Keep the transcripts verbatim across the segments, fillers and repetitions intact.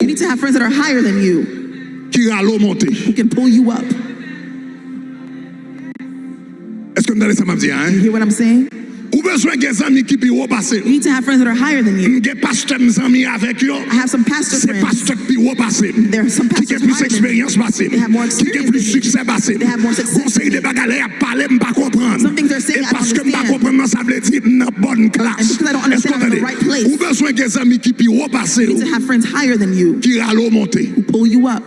You need to have friends that are higher than you, ki rale w monte. Who can pull you up. Èske m tande sa m ap di a? You hear what I'm saying? Ou bezwen gen zanmi ki pi wo pase w. You need to have friends that are higher than you. M gen pastè m zanmi avèk yo. I have some pastor Se friends. Pastè k pi wo pase m. There are some Ki gen pastors plis higher than me. Eksperyans pase m. They have more Ki gen experience plis than me. Siksè pase m. They have more success Gon seri than de me. bagay lè y ap pale m pa konprann. Some things they're saying E I don't paske m pa understand. Konprann nan sa vle di m nan bòn klas. And because I don't understand, I'm in the right place. Ou bezwen gen zanmi ki pi wo pase You w. Need to have friends higher than you, Ki rale w monte. Who pull you up.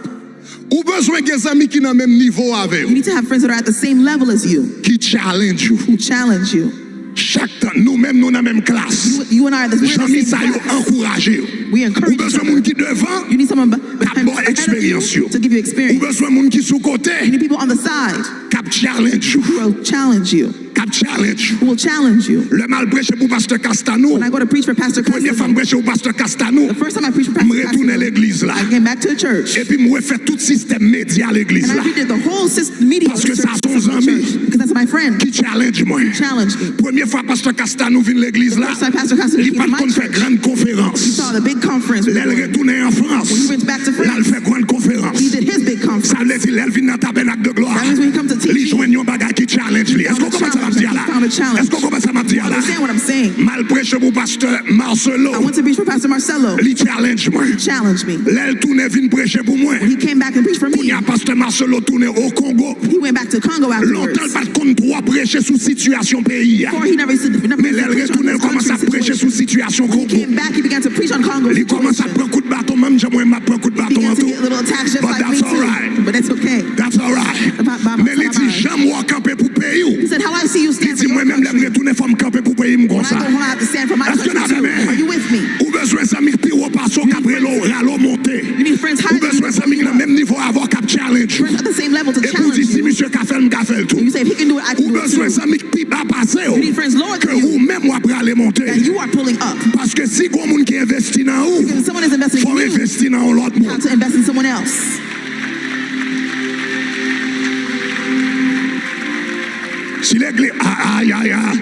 Ou bezwen gen zanmi ki nan menm nivo avè You w. Need to have friends that are at the same level as you, Ki challenge ou. Who challenge you. Chak tan nou menm nou nan menm klas. You, you and I are the, we're in Zanmi the sa same yo class. Ankouraje w. We encourage Ou each bezwen moun other. Ki devan You need someone be- k ap ba w ahead of eksperyans you yo. To give you Ou experience. Bezwen moun ki sou kote You need people on the side k ap challenge ou. who will challenge you, K ap challenge ou. Who will challenge you. Lè m al preche pou pastè Castanou, When I go to preach for Pastor Premye fwa m Castanou, preche pou pastè Castanou, The first time I preached for m Pastor retounen Castanou, legliz la. I came back to the church Epi m refè tout sistèm medya legliz and I la. redid the whole system, media Paske sa system se yon of the zanmi church because that's my friend. Ki challenge mwen. Challenge me. Premye fwa pastè Castanou vin legliz la, First time Pastor Castanou li came pa to t my konn fè church. Grann Konferans. He saw the big conference. Lè l retounen an Frans, When he went back to l al France, fè Grann Konferans. He did his big conference. Sa vle di lè l vin nan Tabènak de Glwa, That means when he comes to li teach, jwenn yon bagay ki challenge li. Èske w konprann sa m ap di a la? He found a challenge. Èske w konprann sa m ap di a la? Understand what I'm saying? M al preche pou pastè Marcelo. I went to preach for Pastor Marcelo. Li challenge mwen. Challenge me. Lè l tounen vin preche pou mwen. He came back and preached for me. Kounye a pastè Marcelo tounen o Kongo. He went back to Congo Lontan l afterwards. Pa t konn twò preche sou sitiyasyon peyi a. Before he never used to, never Men lè l used to preach on retounen, this kòmanse country ap preche sou situation. sitiyasyon He Kongo. came back, he began to preach on Congo Li kòmanse ap situation. Pran kout baton, menm jan mwen m ap pran kout He baton began an to tou. Get little attacks just But like that's me all too. Right. But that's okay. That's all right. Ba- ba- Men li ba- di, ba- Jan m wè w kanpe pou peyi w. He said, "How I see you Li stand for di, your Mwen menm lè m country. Retounen, fò m kanpe pou peyi m When I konsa. go home, I have to stand for my Èske n country avè too. mwen? Are you with me?" Ou bezwen zanmi ki pi wo pase w k ap rele w rale w monte. You need friends higher Ou than bezwen you. Zanmi ki nan menm nivo avè w k ap challenge ou. Friends at the same level to Epi w challenge di, Si you. misye ka fè l, m ka fè l tou. And you say, "If he can do it, I can Ou do it bezwen too." Zanmi ki pi ba pase w You need friends lower ke than you. ou menm w ap rale monte. That you are pulling up. Paske si gon moun ki envesti nan ou, Because if someone is investing fò in w you, envesti nan yon lòt you have moun. To invest in someone else. Si legliz, ay, ay, ay, ay.